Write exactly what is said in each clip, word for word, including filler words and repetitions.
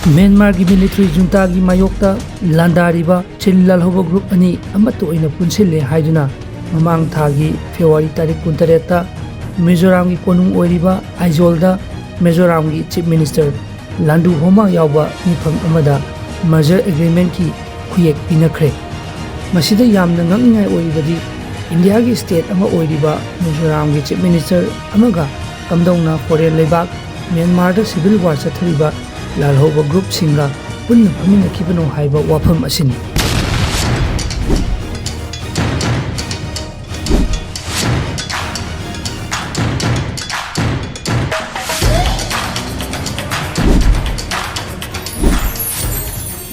ꯃ꯭ꯌꯥꯟꯃꯥꯔꯒꯤ military ꯖꯨꯟꯇꯥꯒꯤ ꯃꯥꯌꯣꯛꯇ ꯂꯥꯟꯗꯥꯔꯤꯕ ꯆꯤꯟ ꯂꯥꯜꯍꯧꯕ group ꯑꯅꯤ ꯑꯃꯠꯇ ꯑꯣꯏꯅ ꯄꯨꯟꯁꯤꯜꯂꯦ ꯍꯥꯏꯗꯨꯅ ꯃꯃꯥꯡ ꯊꯥꯒꯤ ꯐꯦꯕ꯭ꯔꯨꯋꯥꯔꯤ ꯇꯥꯔꯤꯛ ꯀꯨꯟꯇꯔꯦꯠꯇ ꯃꯤꯖꯣꯔꯥꯝꯒꯤ ꯀꯣꯅꯨꯡ ꯑꯣꯏꯔꯤꯕ ꯑꯥꯏꯖꯣꯜꯗ ꯃꯤꯖꯣꯔꯥꯝꯒꯤ ꯆꯤꯐ ꯃꯤꯅꯤꯁꯇꯔ ꯂꯥꯟꯗꯨ ꯍꯣꯃꯥ ꯌꯥꯎꯕ ꯃꯤꯐꯝ ꯑꯃꯗ ꯃꯔꯖꯔ ꯑꯦꯒ꯭ꯔꯤꯃꯦꯟꯠꯀꯤ ꯈꯨꯌꯦꯛ ꯄꯤꯅꯈ꯭ꯔꯦ꯫ ꯃꯁꯤꯗ ꯌꯥꯝꯅ ꯉꯛꯅꯤꯡꯉꯥꯏ ꯑꯣꯏꯔꯤꯕꯗꯤ ꯏꯟꯗꯤꯌꯥꯒꯤ ꯁ꯭ꯇꯦꯠ ꯑꯃ ꯑꯣꯏꯔꯤꯕ ꯃꯤꯖꯣꯔꯥꯝꯒꯤ ꯆꯤꯐ ꯃꯤꯅꯤꯁꯇꯔ ꯑꯃꯒ ꯀꯝꯗꯧꯅ ꯐꯣꯔꯦꯟ ꯂꯩꯕꯥꯛ ꯃ꯭ꯌꯥꯟꯃꯥꯔꯗ ꯁꯤꯚꯤꯜ ꯋꯥꯔ ꯆꯠꯊꯔꯤꯕ ꯂꯥꯜꯍꯧꯕ ꯒ꯭ꯔꯨꯞꯁꯤꯡꯒ ꯄꯨꯟꯅ ꯐꯝꯃꯤꯟꯅꯈꯤꯕꯅꯣ ꯍꯥꯏꯕ ꯋꯥꯐꯝ ꯑꯁꯤꯅꯤ꯫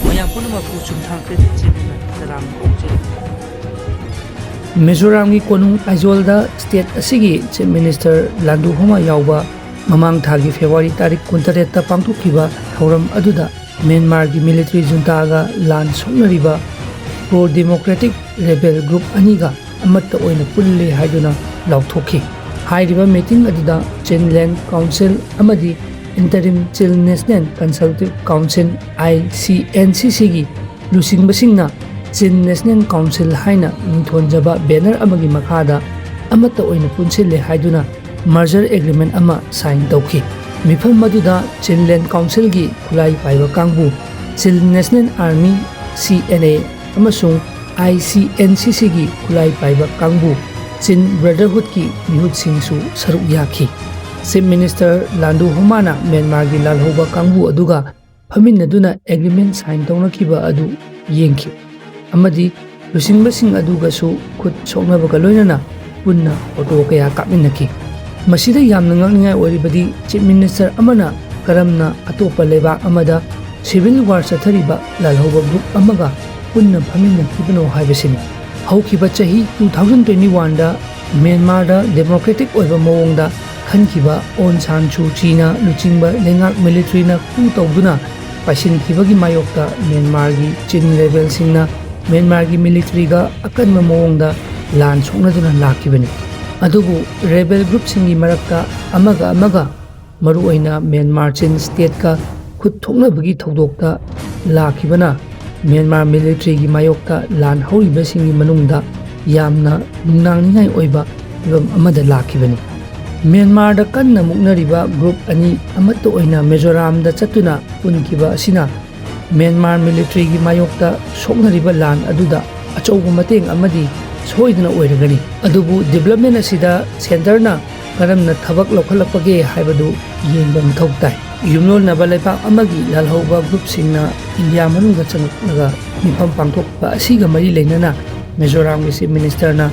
ꯃꯌꯥꯝ ꯄꯨꯝꯅꯃꯛꯄꯨ ꯆꯨꯝꯊꯥꯡ ꯀ꯭ꯔꯦꯗꯤꯠ ꯆꯦꯅꯦꯜꯅ ꯇꯔꯥꯝꯅ ꯑꯣꯛꯆꯔꯤ꯫ ꯃꯤꯖꯣꯔꯥꯝꯒꯤ ꯀꯣꯅꯨꯡ ꯑꯥꯏꯖꯣꯜꯗ ꯁ꯭ꯇꯦꯠ ꯑꯁꯤꯒꯤ ꯆꯤꯐ ꯃꯤꯅꯤꯁꯇꯔ ꯂꯥꯟꯗꯨ ꯍꯣꯃꯥ ꯌꯥꯎꯕ ꯃꯃꯥꯡ ꯊꯥꯒꯤ ꯐꯦꯕ꯭ꯔꯨꯋꯥꯔꯤ ꯇꯥꯔꯤꯛ ꯀꯨꯟꯇꯔꯦꯠꯇ ꯄꯥꯡꯊꯣꯛꯈꯤꯕ ꯊꯧꯔꯝ ꯑꯗꯨꯗ ꯃ꯭ꯌꯥꯟꯃꯥꯔꯒꯤ ꯃꯤꯂꯤꯇꯔꯤ ꯖꯨꯟꯇꯥꯒ ꯂꯥꯟ ꯁꯣꯛꯅꯔꯤꯕ ꯄ꯭ꯔꯣ ꯗꯦꯃꯣꯀ꯭ꯔꯦꯇꯤꯛ ꯔꯦꯕꯦꯜ ꯒ꯭ꯔꯨꯞ ꯑꯅꯤꯒ ꯑꯃꯠꯇ ꯑꯣꯏꯅ ꯄꯨꯜꯂꯦ ꯍꯥꯏꯗꯨꯅ ꯂꯥꯎꯊꯣꯛꯈꯤ꯫ ꯍꯥꯏꯔꯤꯕ ꯃꯤꯇꯤꯡ ꯑꯗꯨꯗ ꯆꯤꯟꯂꯦꯟ ꯀꯥꯎꯟꯁꯤꯜ ꯑꯃꯗꯤ interim Chin national consultative council, I C N ꯁꯤ ꯁꯤꯒꯤ ꯂꯨꯆꯤꯡꯕꯁꯤꯡꯅ ꯆꯤꯟ ꯅꯦꯁꯅꯦꯜ ꯀꯥꯎꯟꯁꯤꯜ ꯍꯥꯏꯅ ꯃꯤꯡꯊꯣꯟꯖꯕ ꯕꯦꯅꯔ ꯑꯃꯒꯤ ꯃꯈꯥꯗ ꯑꯃꯠꯇ ꯑꯣꯏꯅ ꯄꯨꯟꯁꯤꯜꯂꯦ ꯍꯥꯏꯗꯨꯅ ꯃꯔꯖꯔ ꯑꯦꯒ꯭ꯔꯤꯃꯦꯟꯠ ꯑꯃ ꯁꯥꯏꯟ ꯇꯧꯈꯤ꯫ ꯃꯤꯐꯝ ꯑꯗꯨꯗ ꯆꯤꯟꯂꯦꯟ ꯀꯥꯎꯟꯁꯤꯜꯒꯤ ꯈꯨꯠꯂꯥꯏ ꯄꯥꯏꯕ ꯀꯥꯡꯕꯨ, ꯆꯤꯟ ꯅꯦꯁꯅꯦꯜ ꯑꯥꯔꯃꯤ, ꯁꯤ ꯑꯦꯟ ꯑꯦ, ꯑꯃꯁꯨꯡ ꯑꯥꯏ ꯁꯤ ꯑꯦꯟ ꯁꯤ ꯁꯤꯒꯤ ꯈꯨꯠꯂꯥꯏ ꯄꯥꯏꯕ ꯀꯥꯡꯕꯨ, ꯆꯤꯟ ꯕ꯭ꯔꯗꯔꯍꯨꯗꯀꯤ ꯃꯤꯍꯨꯠꯁꯤꯡꯁꯨ ꯁꯔꯨꯛ ꯌꯥꯈꯤ꯫ ꯆꯤꯐ ꯃꯤꯅꯤꯁꯇꯔ ꯂꯥꯟꯗꯨ ꯍꯣꯃꯥꯅ ꯃ꯭ꯌꯥꯟꯃꯥꯔꯒꯤ ꯂꯥꯜꯍꯧꯕ ꯀꯥꯡꯕꯨ ꯑꯗꯨꯒ ꯐꯝꯃꯤꯟꯅꯗꯨꯅ ꯑꯦꯒ꯭ꯔꯤꯃꯦꯟꯠ ꯁꯥꯏꯟ ꯇꯧꯅꯈꯤꯕ ꯑꯗꯨ ꯌꯦꯡꯈꯤ ꯑꯃꯗꯤ ꯂꯨꯆꯤꯡꯕꯁꯤꯡ ꯑꯗꯨꯒꯁꯨ ꯈꯨꯠ ꯁꯣꯛꯅꯕꯒ ꯂꯣꯏꯅꯅ ꯄꯨꯟꯅ ꯐꯣꯇꯣ ꯀꯌꯥ ꯀꯥꯞꯃꯤꯟꯅꯈꯤ꯫ ꯃꯁꯤꯗ ꯌꯥꯝꯅ ꯉꯛꯅꯤꯡꯉꯥꯏ ꯑꯣꯏꯔꯤꯕꯗꯤ ꯆꯤꯐ ꯃꯤꯅꯤꯁꯇꯔ ꯑꯃꯅ ꯀꯔꯝꯅ ꯑꯇꯣꯞꯄ ꯂꯩꯕꯥꯛ ꯑꯃꯗ ꯁꯤꯚꯤꯜ ꯋꯥꯔ ꯆꯠꯊꯔꯤꯕ ꯂꯥꯜꯍꯧꯕ ꯒ꯭ꯔꯨꯞ ꯑꯃꯒ ꯄꯨꯟꯅ ꯐꯝꯃꯤꯟꯅꯈꯤꯕꯅꯣ ꯍꯥꯏꯕꯁꯤꯅꯤ꯫ ꯍꯧꯈꯤꯕ ꯆꯍꯤ two thousand twenty oneꯗ ꯃ꯭ꯌꯥꯟꯃꯥꯔꯗ ꯗꯦꯃꯣꯀ꯭ꯔꯦꯇꯤꯛ ꯑꯣꯏꯕ ꯃꯑꯣꯡꯗ ꯈꯟꯈꯤꯕ ꯑꯣꯟ ꯁꯥꯟ ꯁꯨ ꯆꯤꯅ ꯂꯨꯆꯤꯡꯕ ꯂꯩꯉꯥꯛ ꯃꯤꯂꯤꯇꯔꯤꯅ ꯀꯨ ꯇꯧꯗꯨꯅ ꯄꯥꯏꯁꯤꯟꯈꯤꯕꯒꯤ ꯃꯥꯌꯣꯛꯇ ꯃ꯭ꯌꯥꯟꯃꯥꯔꯒꯤ ꯆꯤꯟ ꯔꯦꯕꯦꯜꯁꯤꯡꯅ ꯃ꯭ꯌꯥꯟꯃꯥꯔꯒꯤ ꯃꯤꯂꯤꯇꯔꯤꯒ ꯑꯀꯟꯕ ꯃꯑꯣꯡꯗ ꯂꯥꯟ ꯁꯣꯛꯅꯗꯨꯅ ꯂꯥꯛꯈꯤꯕꯅꯤ꯫ ꯑꯗꯨꯕꯨ ꯔꯦꯕꯦꯜ ꯒ꯭ꯔꯨꯞꯁꯤꯡꯒꯤ ꯃꯔꯛꯇ ꯑꯃꯒ ꯑꯃꯒ, ꯃꯔꯨꯑꯣꯏꯅ ꯃ꯭ꯌꯥꯟꯃꯥꯔ ꯆꯤꯟ ꯁ꯭ꯇꯦꯠꯀ ꯈꯨꯠ ꯊꯣꯛꯅꯕꯒꯤ ꯊꯧꯗꯣꯛꯇ ꯂꯥꯛꯈꯤꯕꯅ ꯃ꯭ꯌꯥꯟꯃꯥꯔ ꯃꯤꯂꯤꯇ꯭ꯔꯤꯒꯤ ꯃꯥꯌꯣꯛꯇ ꯂꯥꯟ ꯍꯧꯔꯤꯕꯁꯤꯡꯒꯤ ꯃꯅꯨꯡꯗ ꯌꯥꯝꯅ ꯅꯨꯡꯅꯥꯡꯅꯤꯡꯉꯥꯏ ꯑꯣꯏꯕ ꯐꯤꯚꯝ ꯑꯃꯗ ꯂꯥꯛꯈꯤꯕꯅꯤ꯫ ꯃ꯭ꯌꯥꯟꯃꯥꯔꯗ ꯀꯟꯅ ꯃꯨꯛꯅꯔꯤꯕ ꯒ꯭ꯔꯨꯞ ꯑꯅꯤ ꯑꯃꯠꯇ ꯑꯣꯏꯅ ꯃꯤꯖꯣꯔꯥꯝꯗ ꯆꯠꯇꯨꯅ ꯄꯨꯟꯈꯤꯕ ꯑꯁꯤꯅ ꯃ꯭ꯌꯥꯟꯃꯥꯔ ꯃꯤꯂꯤꯇ꯭ꯔꯤꯒꯤ ꯃꯥꯌꯣꯛꯇ ꯁꯣꯛꯅꯔꯤꯕ ꯂꯥꯟ ꯑꯗꯨꯗ ꯑꯆꯧꯕ ꯃꯇꯦꯡ ꯑꯃꯗꯤ ꯁꯣꯏꯗꯅ ꯑꯣꯏꯔꯒꯅꯤ꯫ ꯑꯗꯨꯕꯨ ꯗꯤꯕꯦꯂꯞꯃꯦꯟ ꯑꯁꯤꯗ ꯁꯦꯟꯇꯔꯅ ꯀꯔꯝꯅ ꯊꯕꯛ ꯂꯧꯈꯠꯂꯛꯄꯒꯦ ꯍꯥꯏꯕꯗꯨ ꯌꯦꯡꯕ ꯃꯊꯧ ꯇꯥꯏ꯫ ꯌꯨꯝꯂꯣꯟꯅꯕ ꯂꯩꯕꯥꯛ ꯑꯃꯒꯤ ꯂꯥꯜꯍꯧꯕ ꯒ꯭ꯔꯨꯞꯁꯤꯡꯅ ꯏꯟꯗꯤꯌꯥ ꯃꯅꯨꯡꯗ ꯆꯪꯂꯛꯂꯒ ꯃꯤꯐꯝ ꯄꯥꯡꯊꯣꯛꯄ ꯑꯁꯤꯒ ꯃꯔꯤ ꯂꯩꯅꯅ ꯃꯤꯖꯣꯔꯥꯝꯒꯤ ꯆꯤꯐ ꯃꯤꯅꯤꯁꯇꯔꯅ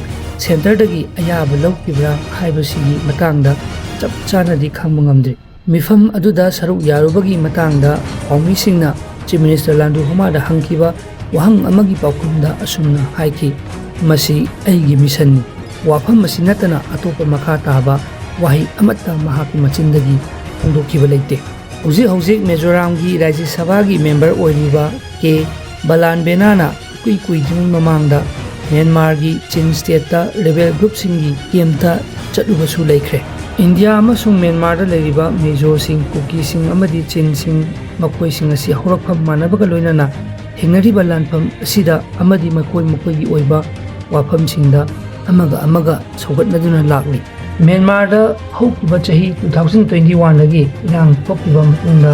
ꯁꯦꯟꯇꯔꯗꯒꯤ ꯑꯌꯥꯕ ꯂꯧꯈꯤꯕ꯭ꯔꯥ ꯍꯥꯏꯕꯁꯤꯒꯤ ꯃꯇꯥꯡꯗ ꯆꯞ ꯆꯥꯅꯗꯤ ꯈꯪꯕ ꯉꯝꯗ꯭ꯔꯤ꯫ ꯃꯤꯐꯝ ꯑꯗꯨꯗ ꯁꯔꯨꯛ ꯌꯥꯔꯨꯕꯒꯤ ꯃꯇꯥꯡꯗ ꯄꯥꯎꯃꯤꯁꯤꯡꯅ ꯆꯤꯐ ꯃꯤꯅꯤꯁꯇꯔ ꯂꯥꯟꯗꯨ ꯍꯣꯃꯥꯗ ꯍꯪꯈꯤꯕ ꯋꯥꯍꯪ ꯑꯃꯒꯤ ꯄꯥꯎꯈꯨꯝꯗ ꯑꯁꯨꯝꯅ ꯍꯥꯏꯈꯤ, "ꯃꯁꯤ ꯑꯩꯒꯤ ꯃꯤꯁꯟꯅꯤ꯫ ꯋꯥꯐꯝ ꯑꯁꯤ ꯅꯠꯇꯅ ꯑꯇꯣꯞꯄ ꯃꯈꯥ ꯇꯥꯕ ꯋꯥꯍꯩ ꯑꯃꯠꯇ ꯃꯍꯥꯛꯀꯤ ꯃꯆꯤꯟꯗꯒꯤ ꯐꯣꯡꯗꯣꯛꯈꯤꯕ ꯂꯩꯇꯦ"꯫ ꯍꯧꯖꯤꯛ ꯍꯧꯖꯤꯛ ꯃꯤꯖꯣꯔꯥꯝꯒꯤ ꯔꯥꯖ꯭ꯌ ꯁꯚꯥꯒꯤ ꯃꯦꯝꯕꯔ ꯑꯣꯏꯔꯤꯕ ꯀꯦ ꯕꯂꯥꯟꯕꯦꯅꯥꯅ ꯏꯀꯨꯏ ꯀꯨꯏꯗ꯭ꯔꯤꯉꯩ ꯃꯃꯥꯡꯗ ꯃ꯭ꯌꯥꯟꯃꯥꯔꯒꯤ ꯆꯤꯟ ꯁ꯭ꯇꯦꯠꯇ ꯔꯦꯕꯦꯜ ꯒ꯭ꯔꯨꯞꯁꯤꯡꯒꯤ ꯀꯦꯝꯞꯇ ꯆꯠꯂꯨꯕꯁꯨ ꯂꯩꯈ꯭ꯔꯦ꯫ ꯏꯟꯗꯤꯌꯥ ꯑꯃꯁꯨꯡ ꯃ꯭ꯌꯥꯟꯃꯥꯔꯗ ꯂꯩꯔꯤꯕ ꯃꯤꯖꯣꯁꯤꯡ, ꯀꯨꯀꯤꯁꯤꯡ ꯑꯃꯗꯤ ꯆꯤꯟꯁꯤꯡ, ꯃꯈꯣꯏꯁꯤꯡ ꯑꯁꯤ ꯍꯧꯔꯛꯐꯝ ꯃꯥꯟꯅꯕꯒ ꯂꯣꯏꯅꯅ ꯊꯦꯡꯅꯔꯤꯕ ꯂꯥꯟꯐꯝ ꯑꯁꯤꯗ ꯑꯃꯗꯤ ꯃꯈꯣꯏ ꯃꯈꯣꯏꯒꯤ ꯑꯣꯏꯕ ꯋꯥꯐꯝꯁꯤꯡꯗ ꯑꯃꯒ ꯑꯃꯒ ꯁꯧꯒꯠꯅꯗꯨꯅ ꯂꯥꯛꯂꯤ꯫ ꯃ꯭ꯌꯥꯟꯃꯥꯔꯗ ꯍꯧꯈꯤꯕ ꯆꯍꯤ two thousand twenty one ꯗꯒꯤ ꯏꯔꯥꯡ ꯊꯣꯛꯈꯤꯕ ꯃꯇꯨꯡꯗ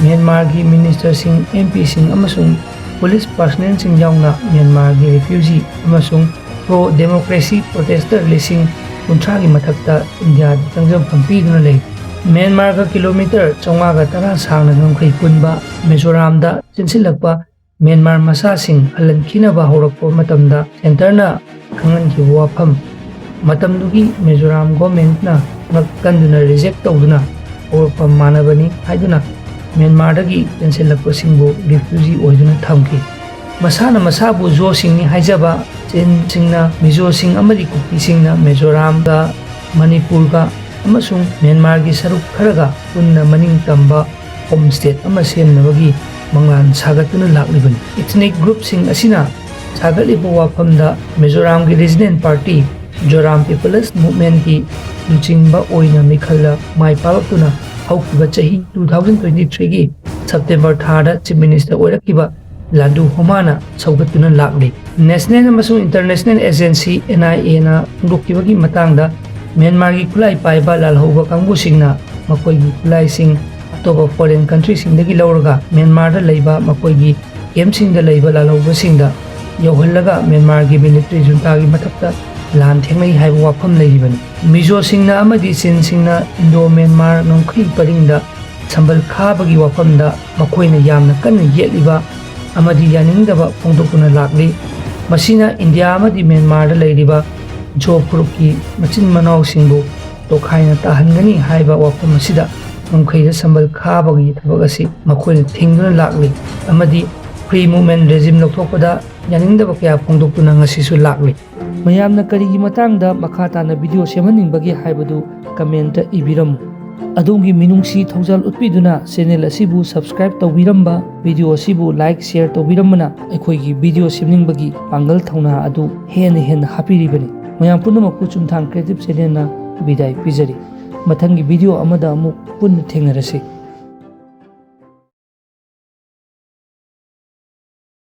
ꯃ꯭ꯌꯥꯟꯃꯥꯔꯒꯤ ꯃꯤꯅꯤꯁꯇꯔꯁꯤꯡ, ꯑꯦꯝ ꯄꯤꯁꯤꯡ ꯑꯃꯁꯨꯡ ꯄꯨꯂꯤꯁ ꯄꯥꯔꯁꯅꯦꯜꯁꯤꯡ ꯌꯥꯎꯅ ꯃ꯭ꯌꯥꯟꯃꯥꯔꯒꯤ ꯔꯤꯐ꯭ꯌꯨꯖꯤ ꯑꯃꯁꯨꯡ ꯄ꯭ꯔꯣ ꯗꯦꯃꯣꯀ꯭ꯔꯦꯁꯤ ꯄ꯭ꯔꯣꯇꯦꯁꯇꯔ ꯂꯤꯁꯤꯡ ꯀꯨꯟꯊ꯭ꯔꯥꯒꯤ ꯃꯊꯛꯇ ꯏꯟꯗꯤꯌꯥꯗ ꯆꯪꯖꯐꯝ ꯄꯤꯗꯨꯅ ꯂꯩ꯫ ꯃ꯭ꯌꯥꯟꯃꯥꯔꯒ ꯀꯤꯂꯣꯃꯤꯇꯔ ꯆꯥꯝꯃꯉꯥꯒ ꯇꯔꯥ ꯁꯥꯡꯅ ꯉꯝꯈꯩ ꯄꯨꯟꯕ ꯃꯤꯖꯣꯔꯥꯝꯗ ꯆꯦꯟꯁꯤꯜꯂꯛꯄ ꯃ꯭ꯌꯥꯟꯃꯥꯔ ꯃꯆꯥꯁꯤꯡ ꯍꯜꯍꯟꯈꯤꯅꯕ ꯍꯧꯔꯛꯄ ꯃꯇꯝꯗ ꯁꯦꯟꯇꯔꯅ ꯈꯪꯍꯟꯈꯤꯕ ꯋꯥꯐꯝ, ꯃꯇꯝꯗꯨꯒꯤ ꯃꯤꯖꯣꯔꯥꯝ ꯒꯣꯔꯃꯦꯟꯠꯅ ꯉꯛ ꯀꯟꯗꯨꯅ ꯔꯤꯖꯦꯛ ꯇꯧꯗꯨꯅ ꯍꯧꯔꯛꯐꯝ ꯃꯥꯟꯅꯕꯅꯤ ꯍꯥꯏꯗꯨꯅ ꯃ꯭ꯌꯥꯟꯃꯥꯔꯗꯒꯤ ꯆꯦꯟꯁꯤꯜꯂꯛꯄꯁꯤꯡꯕꯨ ꯔꯤꯐ꯭ꯌꯨꯖꯤ ꯑꯣꯏꯗꯨꯅ ꯊꯝꯈꯤ꯫ ꯃꯁꯥꯅ ꯃꯁꯥꯕꯨ ꯖꯣꯁꯤꯡꯅꯤ ꯍꯥꯏꯖꯕ ꯆꯤꯟꯁꯤꯡꯅ ꯃꯤꯖꯣꯁꯤꯡ ꯑꯃꯗꯤ ꯀꯨꯀꯤꯁꯤꯡꯅ ꯃꯤꯖꯣꯔꯥꯝꯒ ꯃꯅꯤꯄꯨꯔꯒ ꯑꯃꯁꯨꯡ ꯃ꯭ꯌꯥꯟꯃꯥꯔꯒꯤ ꯁꯔꯨꯛ ꯈꯔꯒ ꯄꯨꯟꯅ ꯃꯅꯤꯡ ꯇꯝꯕ ꯍꯣꯝ ꯁ꯭ꯇꯦꯠ ꯑꯃ ꯁꯦꯝꯅꯕꯒꯤ ꯃꯪꯂꯥꯟ ꯁꯥꯒꯠꯇꯨꯅ ꯂꯥꯛꯂꯤꯕꯅꯤ꯫ ꯏꯊꯅꯤꯛ ꯒ꯭ꯔꯨꯞꯁꯤꯡ ꯑꯁꯤꯅ ꯁꯥꯒꯠꯂꯤꯕ ꯋꯥꯐꯝꯗ ꯃꯤꯖꯣꯔꯥꯝꯒꯤ ꯔꯤꯖꯅꯦꯜ ꯄꯥꯔꯇꯤ ꯖꯣꯔꯥꯝ ꯄꯤꯄꯂꯁ ꯃꯨꯚꯃꯦꯟꯠꯀꯤ ꯂꯨꯆꯤꯡꯕ ꯑꯣꯏꯅ ꯃꯤꯈꯜꯗ ꯃꯥꯏ ꯄꯥꯛꯂꯛꯇꯨꯅ ꯍꯧꯈꯤꯕ ꯆꯍꯤ two thousand twenty three ꯒꯤ ꯁꯦꯞꯇꯦꯝꯕꯔ ꯊꯥꯗ ꯆꯤꯐ ꯃꯤꯅꯤꯁꯇꯔ ꯑꯣꯏꯔꯛꯈꯤꯕ ꯂꯥꯟꯗꯨ ꯍꯣꯃꯥꯅ ꯁꯧꯒꯠꯇꯨꯅ ꯂꯥꯛꯂꯤ꯫ ꯅꯦꯁꯅꯦꯜ ꯑꯃꯁꯨꯡ ꯏꯟꯇꯔꯅꯦꯁꯅꯦꯜ ꯑꯦꯖꯦꯟꯁꯤ, ꯑꯦꯟ ꯑꯥꯏ ꯑꯦꯅ ꯐꯣꯡꯗꯣꯛꯈꯤꯕꯒꯤ ꯃꯇꯥꯡꯗ ꯃ꯭ꯌꯥꯟꯃꯥꯔꯒꯤ ꯈꯨꯠꯂꯥꯏ ꯄꯥꯏꯕ ꯂꯥꯜꯍꯧꯕ ꯀꯥꯡꯕꯨꯁꯤꯡꯅ ꯃꯈꯣꯏꯒꯤ ꯈꯨꯠꯂꯥꯏꯁꯤꯡ ꯑꯇꯣꯞꯄ ꯐꯣꯔꯦꯟ ꯀꯟꯇ꯭ꯔꯤꯁꯤꯡꯗꯒꯤ ꯂꯧꯔꯒ ꯃ꯭ꯌꯥꯟꯃꯥꯔꯗ ꯂꯩꯕ ꯃꯈꯣꯏꯒꯤ ꯀꯦꯝꯞꯁꯤꯡꯗ ꯂꯩꯕ ꯂꯥꯜꯍꯧꯕꯁꯤꯡꯗ ꯌꯧꯍꯜꯂꯒ ꯃ꯭ꯌꯥꯟꯃꯥꯔꯒꯤ ꯃꯤꯂꯤꯇꯔꯤ ꯖꯨꯟꯇꯥꯒꯤ ꯃꯊꯛꯇ ꯂꯥꯟ ꯊꯦꯡꯅꯩ ꯍꯥꯏꯕ ꯋꯥꯐꯝ ꯂꯩꯔꯤꯕꯅꯤ꯫ ꯃꯤꯖꯣꯁꯤꯡꯅ ꯑꯃꯗꯤ ꯆꯤꯟꯁꯤꯡꯅ ꯏꯟꯗꯣ ꯃ꯭ꯌꯥꯟꯃꯥꯔ ꯉꯝꯈꯩ ꯄꯔꯤꯡꯗ ꯁꯝꯕꯜ ꯈꯥꯕꯒꯤ ꯋꯥꯐꯝꯗ ꯃꯈꯣꯏꯅ ꯌꯥꯝꯅ ꯀꯟꯅ ꯌꯦꯠꯂꯤꯕ ꯑꯃꯗꯤ ꯌꯥꯅꯤꯡꯗꯕ ꯐꯣꯡꯗꯣꯛꯇꯨꯅ ꯂꯥꯛꯂꯤ꯫ ꯃꯁꯤꯅ ꯏꯟꯗꯤꯌꯥ ꯑꯃꯗꯤ ꯃ꯭ꯌꯥꯟꯃꯥꯔꯗ ꯂꯩꯔꯤꯕ ꯖꯣ ꯐꯨꯔꯨꯞꯀꯤ ꯃꯆꯤꯟ ꯃꯅꯥꯎꯁꯤꯡꯕꯨ ꯇꯣꯈꯥꯏꯅ ꯇꯥꯍꯟꯒꯅꯤ ꯍꯥꯏꯕ ꯋꯥꯐꯝ ꯑꯁꯤꯗ ꯉꯝꯈꯩꯗ ꯁꯝꯕꯜ ꯈꯥꯕꯒꯤ ꯊꯕꯛ ꯑꯁꯤ ꯃꯈꯣꯏꯅ ꯊꯤꯡꯗꯨꯅ ꯂꯥꯛꯂꯤ ꯑꯃꯗꯤ ꯐ꯭ꯔꯤ ꯃꯨꯚꯃꯦꯟ ꯔꯦꯖꯤꯝ ꯂꯧꯊꯣꯛꯄꯗ ꯌꯥꯅꯤꯡꯗꯕ ꯀꯌꯥ ꯐꯣꯡꯗꯣꯛꯇꯨꯅ ꯉꯁꯤꯁꯨ ꯂꯥꯛꯂꯤ꯫ ꯃꯌꯥꯝꯅ ꯀꯔꯤꯒꯤ ꯃꯇꯥꯡꯗ ꯃꯈꯥ ꯇꯥꯅ ꯚꯤꯗꯤꯑꯣ ꯁꯦꯝꯍꯟꯅꯤꯡꯕꯒꯦ ꯍꯥꯏꯕꯗꯨ ꯀꯃꯦꯟꯇ ꯏꯕꯤꯔꯝꯃꯨ꯫ ꯑꯗꯣꯝꯒꯤ ꯃꯤꯅꯨꯡꯁꯤ ꯊꯧꯖꯥꯜ ꯎꯠꯄꯤꯗꯨꯅ ꯆꯦꯅꯦꯜ ꯑꯁꯤꯕꯨ ꯁꯕꯁꯀ꯭ꯔꯥꯏꯕ ꯇꯧꯕꯤꯔꯝꯕ, ꯚꯤꯗꯤꯑꯣ ꯑꯁꯤꯕꯨ ꯂꯥꯏꯛ, ꯁꯦꯌꯔ ꯇꯧꯕꯤꯔꯝꯕꯅ ꯑꯩꯈꯣꯏꯒꯤ ꯚꯤꯗꯤꯑꯣ ꯁꯦꯝꯅꯤꯡꯕꯒꯤ ꯄꯥꯡꯒꯜ ꯊꯧꯅꯥ ꯑꯗꯨ ꯍꯦꯟꯅ ꯍꯦꯟꯅ ꯍꯥꯞꯄꯤꯔꯤꯕꯅꯤ꯫ ꯃꯌꯥꯝ ꯄꯨꯝꯅꯃꯛꯄꯨ ꯆꯨꯝꯊꯥꯡ ꯀ꯭ꯔꯤꯌꯦꯇꯤꯚ ꯆꯦꯅꯦꯜꯅ ꯕꯤꯗꯥꯏ ꯄꯤꯖꯔꯤ꯫ ꯃꯊꯪꯒꯤ ꯚꯤꯗꯤꯑꯣ ꯑꯃꯗ ꯑꯃꯨꯛ ꯄꯨꯟꯅ ꯊꯦꯡꯅꯔꯁꯤ꯫